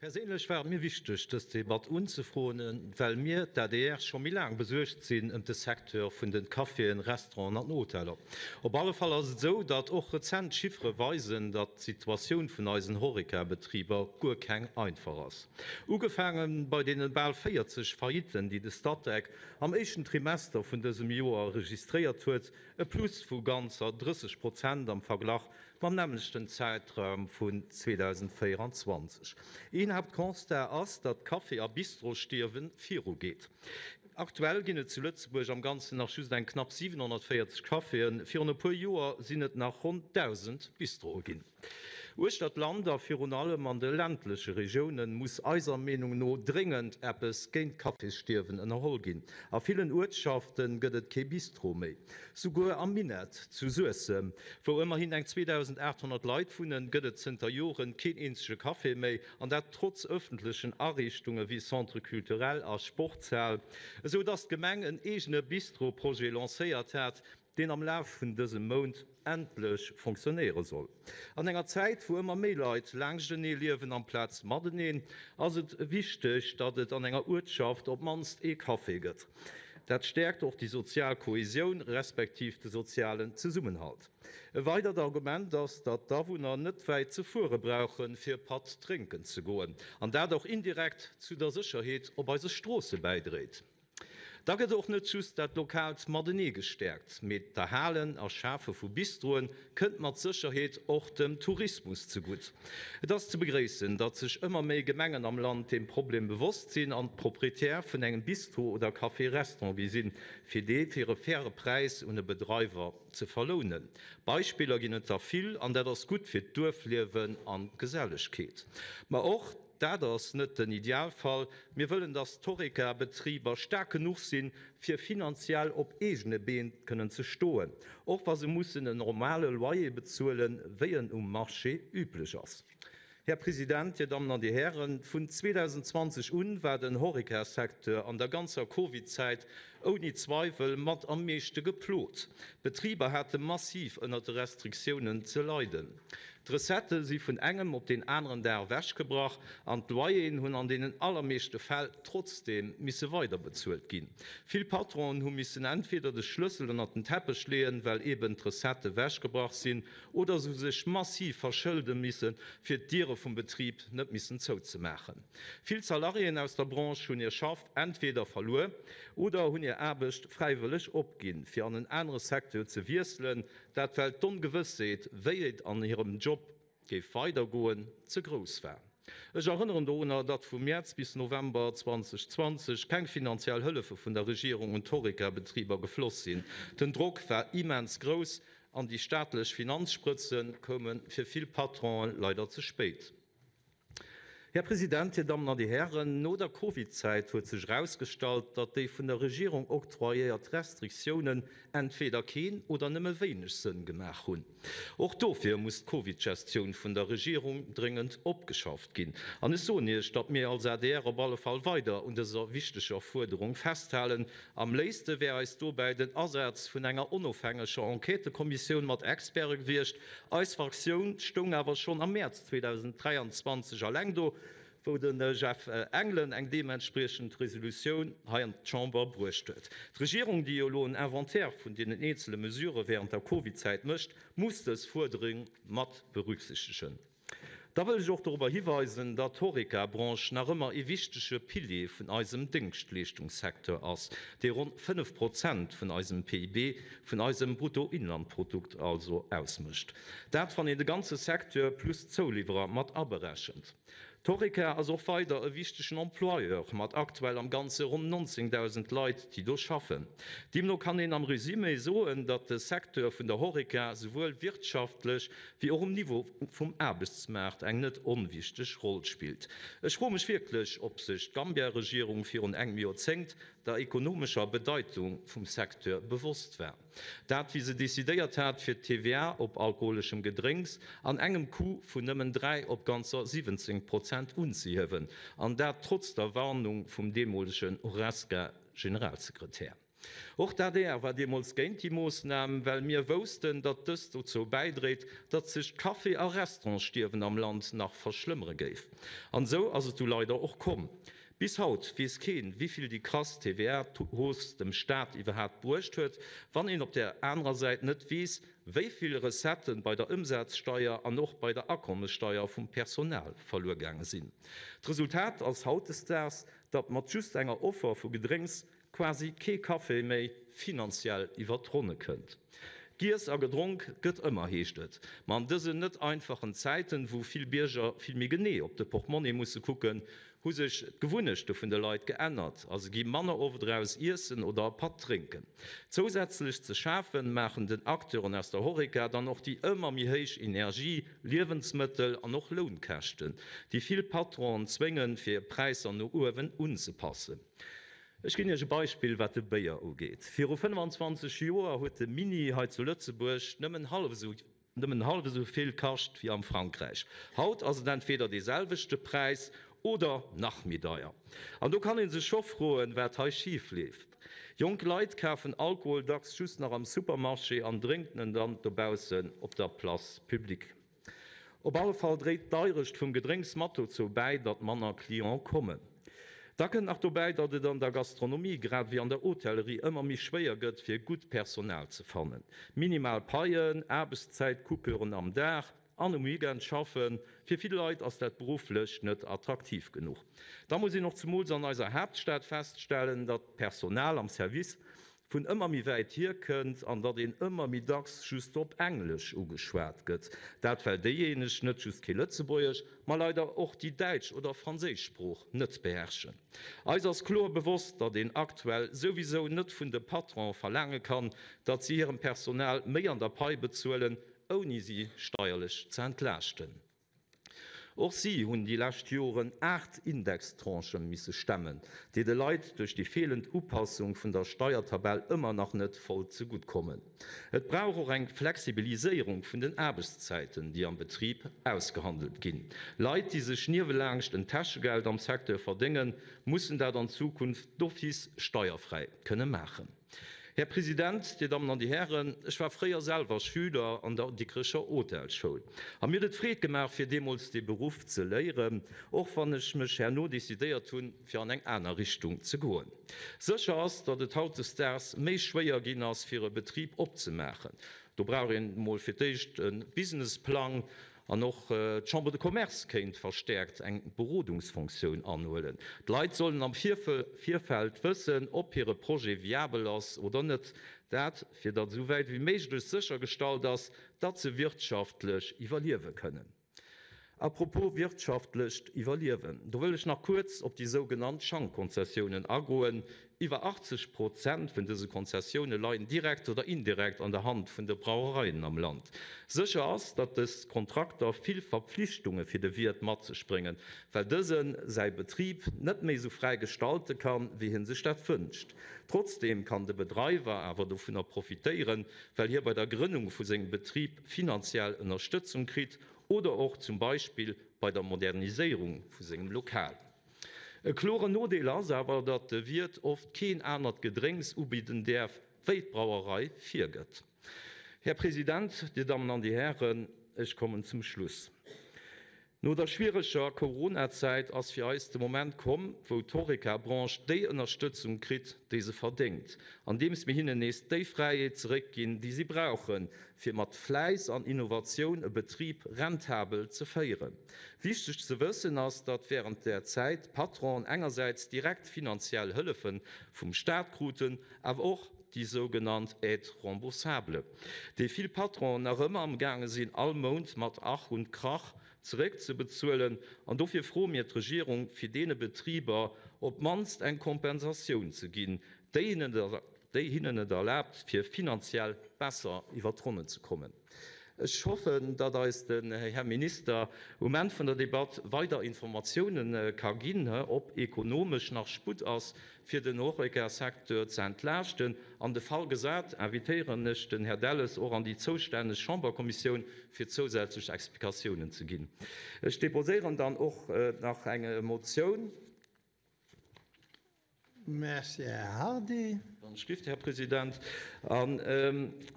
Perséinlech war et mir wichteg, dës Debatt unzefroen, well mir, d'ADR, scho méi laang besuergt sinn ëm de Secteur vun de Caféen, Restauranten an Hoteller. Op alle Fall ass et esou, datt och rezent Chiffere weisen, datt d'Situatioun vun eisen Horeca-Betriber guer keng einfach ass. Ugefaange bei deene bal 40 Faillitten, déi de Statec am éischten Trimester vun dësem Joer registréiert huet, e Plus vu ganzer 30 Prozent am Verglach mam nämmlechten Zäitraum vun 2024. Een Haaptconstat ass, datt d'Café a Bistrostierwe virugeet. Aktuell ginn et zu Lëtzebuerg am Ganzen nach just eng knapp 740 Caféen, virun e puer Joer sinn et nach ronn 1.000 Bistroe ginn. Uechter d'Land a virun allem an de ländleche Regioune muss eiser Meenung no dréngend eppes géint d'Cafésstierwen ënnerholl ginn. A villen Uertschafte gëtt et kee Bistro méi. Souguer am Minett zu Suessem, wou ëmmerhin eng 2.800 Leit wunnen, gëtt et zënter Joren keen eenzege Café méi, an dat trotz ëffentlechen Ariichtunge wéi Centre culturel a Sportshal, esou dass d'Gemeng en eegene Bistro-Projet lancéiert hat, deen am Laf vun dësem Mount endlech fonctionnéiere soll. An enger Zäit, wou ëmmer méi Leit laangschtenee liewen amplaz mateneen, ass et wichteg, datt et an enger Uertschaft op d'mannst ee Café gëtt. Dat stäerkt och déi sozial Kohesioun respektiv de sozialen Zesummenhalt. E weidert Argument ass, datt d'Awunner net wäit ze fuere brauchen, fir e Patt drénken ze goen, an dat och indirekt zu der Sécherheet op eise Stroosse bäidréit. Da gëtt och net just dat lokaalt Matenee gestäerkt, mee d'Erhalen a Schafe vu Bistroe kënnt mat Sécherheet och dem Tourismus zegutt. Et ass ze begréissen, datt sech ëmmer méi Gemengen am Land deem Problem bewosst sinn an Proprietär vun engem Bistro oder Café-Restaurant gi sinn, fir dee fir e faire Präis un e Bedreiwer ze verlounen. Beispiller ginn et der vill an dat ass gutt fir d'Duerfliewen an d'Gesellegkeet. Ma och Dat ass net den Idealfall. Mir wëllen, dass d'Horeca-Betriber staark genuch sinn, fir finanziell op eegene Been kënnen ze stoen, och wa se mussen en normale Loyer bezuelen, wéi en um Marché üblech ass. Här President, Dir Dammen an Dir Hären, vun 2020 un war den Horeca-Secteur an der ganzer Covid-Zäit ouni Zweiwel mat am meeschte geplot. D'Betriber hate massiv ënnert de Restriktiounen ze leiden. D'Recettë si vun engem op deen aneren Dag ewechgebrach an d'Loyeren hunn an deenen allermeeschte Fäll trotzdeem misse weiderbezuelt ginn. Vill Patronen hu missen entweder de Schlëssel ënnert den Teppech leeën, well eben d'Recettë ewechgebrach sinn, oder se hu sech massiv verschëlde missen, fir d'Diere vum Betrib net missen zouzemaachen. Vill Salariéen aus der Branche hunn hir Schaff entweder verluer oder hunn hir Aarbecht fräiwëlleg opginn, fir an en anere Secteur ze wiesselen, Dat well d'Ongewëssheet, wéi et an hirem Job géif weidergoen, ze grouss war. Ech erënneren dorunner, datt vu Mäerz bis November 2020 keng finanziell Hëllefe vun der Regierung un d'Horeca-Betriber gefloss sinn. Den Drock war immens grouss an déi staatlech Finanzsprëtze koume fir vill Patronen leider ze spéit. Här President, Dir Dammen an Dir Hären, no der Covidzäit huet sech erausgestallt, datt déi vun der Regierung octroyéiert Restriktiounen entweder keen oder nëmme wéineg Sënn gemaach hunn. Och dofir muss d'Covidgestioun vun der Regierung dréngend opgeschafft ginn. An ech soen Iech, datt mir als adr op alle Fall weider un dëser wichteger Fuerderung festhalen. Am léifste wär eis dobäi den Asaz vun enger onofhängeger Enquêtëkommissioun mat Experte gewiescht. Eis Fraktioun stoung awer schonn am Mäerz 2023 eleng do, wou de Jeff Engelen eng deementspriechend Resolutioun hei an d'Chamber bruecht huet. D'Regierung, déi jo elo en Inventaire vun deenen eenzele Mesurë wärend der Covidzäit mécht, muss dës Fuerderung mat berücksichtegen. Da wëll ech och dorobber hiweisen, datt d'Horeca-Branche nach ëmmer ee wichtege Pilier vun eisem Déngschtleeschtungssecteur ass, dee ronn 5 Prozent vun eisem PIB, vun eisem Bruttoinlandprodukt also, ausmécht. Dat, wann een de ganze Secteur plus d'Zouliwwerer mat aberechent. D'Horeca ass och weider e wichtegen Employeur, mat aktuell am Ganze ronn 19.000 Leit, déi do schaffen. Deemno kann een am Resumé soen, datt de Secteur vun der Horeca souwuel wirtschaftlech wéi och um Niveau vum Aarbechtsmaart eng net onwichteg Roll spillt. Ech froe mech wierklech, ob sech d'Gambia-Regierung virun engem Joerzéngt der ekonomescher Bedeitung vum Secteur bewosst war. Dat wéi se decidéiert hat, fir d'TVA op alkoholeschem Gedrénks an engem Coup vun nëmmen 3 op ganzer 17 Prozent unzehiewen, an dat trotz der Warnung vum deemolegen Horesca-Generalsekretär. Och d'ADR war deemools géint déi Moossnam, well mir woussten, datt dës dozou bäidréit, datt sech d'Café a Restaurantstierwen am Land nach verschlëmmere géif. An esou ass et du leider och komm. Bis haut weess keen, wéivill déi krass TVA-Hausse dem Staat iwwerhaapt bruecht huet, wann een op där anerer Säit net weess, wéivill Recetten bei der Ëmsazsteier an och bei der Akommessteier vum Personal verluer gaange sinn. D'Resultat ass hautdesdaags, datt mat just enger Offer vu Gedrénks quasi kee Café méi finanziell iwwer d'Ronne kënnt. Giess a gedronk gëtt ëmmer, heescht et. Ma an dësen net einfachen Zäiten, wou vill Bierger vill méi genee op de Portmonni musse kucken, hu sech d'Gewunnechte vun de Leit geännert a se gi manner oft eraus iessen oder e Patt drénken. Zousätzlech ze schafen, maachen den Acteuren aus der Horeca dann och déi ëmmer méi héich Energie-, Liewensmëttel an och Lounkäschten, déi vill Patronen zwéngen, fir hir Präisser no uewen unzepassen. Ech ginn Iech e Beispill, wat de Béier ugeet. Viru 25 Joer huet de Mini hei zu Lëtzebuerg nëmmen hallef esou nëmmen hallef esou vill kascht wéi am Frankräich. Haut ass et entweder dee selwechte Präis oder nach méi deier. An do kann ee sech scho froen, wat hei schif leeft. Jonk Leit kafen Alkohol dacks just nach am Supermarché an drénken en dann dobaussen op der Place publique. Op alle Fall dréit d'Deirecht vum Gedrénks mat dozou bäi, datt manner Cliente kommen. Da kënnt nach dobäi, datt et an der Gastronomie grad ewéi an der Hotellerie ëmmer méi schwéier gëtt, fir gutt Personal ze fannen. Minimal Paien, Aarbechtszäit-Coupuren am Dag an um Weekend schaffen, fir vill Leit ass dat berufflech net attraktiv genuch. Da muss een och zemools an eiser Haaptstad feststellen, datt d'Personal am Service vun ëmmer méi wäit hier kënnt an datt een ëmmer méi dacks just op Englesch ugeschwat gëtt. Dat well déijéineg net just kee Lëtzebuergesch, ma leider och déi däitsch oder franséisch Sprooch net beherrschen. Eis ass kloer bewosst, datt een aktuell souwisou net vun de Patronen verlaange kann, datt si hirem Personal méi an der Pai bezuelen, ouni si steierlech ze entlaaschten. Och si hunn déi lescht Joren 8 Indextranchë misse stemmen, déi de Leit duerch déi feelend Upassung vun der Steiertabell ëmmer nach net voll zegutt kommen. Et brauch och eng Flexibiliséierung vun den Aarbechtszäiten, déi am Betrib ausgehandelt ginn. Leit, déi sech niewelaangscht en Täschegeld am Secteur verdéngen, mussen dat an Zukunft d'office steierfräi kënne maachen. Här President, Dir Dammen an Dir Hären, ech war fréier selwer Schüler an der Dikrecher Hotelschoul a mir huet et Freed gemaach, fir deemools dee Beruff ze léieren, och wann ech mech herno decidéiert hunn, fir an eng aner Richtung ze goen. Sécher ass, datt et hautdesdaags méi schwéier ginn ass, fir e Betrib opzemaachen. Do brauch een emol fir d'éischt e Businessplang An och d'Chambre de Commerce kéint verstäerkt eng Berodungsfonctioun anhuelen. D'Leit sollen am Virfeld wëssen, ob hire Projet viabel ass oder net. Dat, fir datt esou wäit ewéi méiglech séchergestallt ass, datt se wirtschaftlech iwwerliewe kënnen. A propos wirtschaftlecht Iwwerliewen, do wëll ech nach kuerz op déi sougenannt Schankkonzessiounen agoen. Iwwer 80 Prozent vun dëse Konzessioune leien direkt oder indirekt an der Hand vun de Brauereien am Land. Sécher ass, datt dës Kontrakter vill Verpflichtunge fir de Wiert mat sech bréngen, well dëse säi Betrib net méi esou fräi gestalte kann, wéi hien sech dat wënscht. Trotzdeem kann de Bedreiwer awer dovunner profitéieren, well hie bei der Grënnung vu sengem Betrib finanziell Ënnerstëtzung kritt oder och zum Beispill bei der Moderniséierung vu sengem Lokal. E kloren Nodeel ass awer, datt de Wiert oft keen anert Gedrénks ubidden däerf, wéi d'Brauerei virgëtt. Här President, Dir Dammen an Dir Hären, ech kommen zum Schluss. No der schwiereger Coronazäit ass fir eis de Moment komm, wou d'Horeca-Branche déi Ënnerstëtzung kritt, déi se verdéngt, andeems mir hinnen nees déi Fräiheet zeréckginn, déi si brauchen, fir mat Fläiss an Innovatioun e Betrib rentabel ze féieren. Wichteg ze wëssen ass, datt wärend där Zäit d'Patronen engersäits direkt finanziell Hëllefe vum Staat kruten, awer och déi sougenannt Aide remboursable, déi vill Patronen nach ëmmer am gaange sinn all Mount mat Ach und Krach zeréckzebezuelen. An dofir froe mir d'Regierung, fir deene Betriber op d'mannst eng Kompensatioun ze ginn, déi hinnen déi hinnen et erlaabt, fir finanziell besser iwwer d'Ronnen ze kommen. Ech hoffen, datt eis den Här Minister um Enn vun der Debatt weider Informatiounen ka ginn, ob ekonomesch nach Sputt ass, fir den Horeca-Secteur ze entlaaschten. An de Fall gesat, invitéieren ech den Här Delles och an déi zoustänneg Chamberkommissioun, fir zousätzlech Explikatiounen ze ginn. Ech deposéieren dann och nach eng Motioun. Merci, Här Hardy. Wann ech Här President. An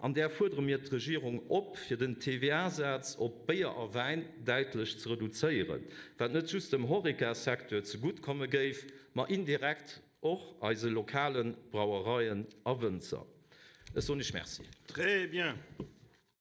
an där fuerdere mir d'Regierung op, fir den TVA-Saz op Béier a Wäin däitlech ze reduzéieren, wat net just dem Horeca-Secteur zegutt komme géif, ma indirekt och eise lokale Brauereien a Wënzer. Ech soen Iech Merci. Très bien.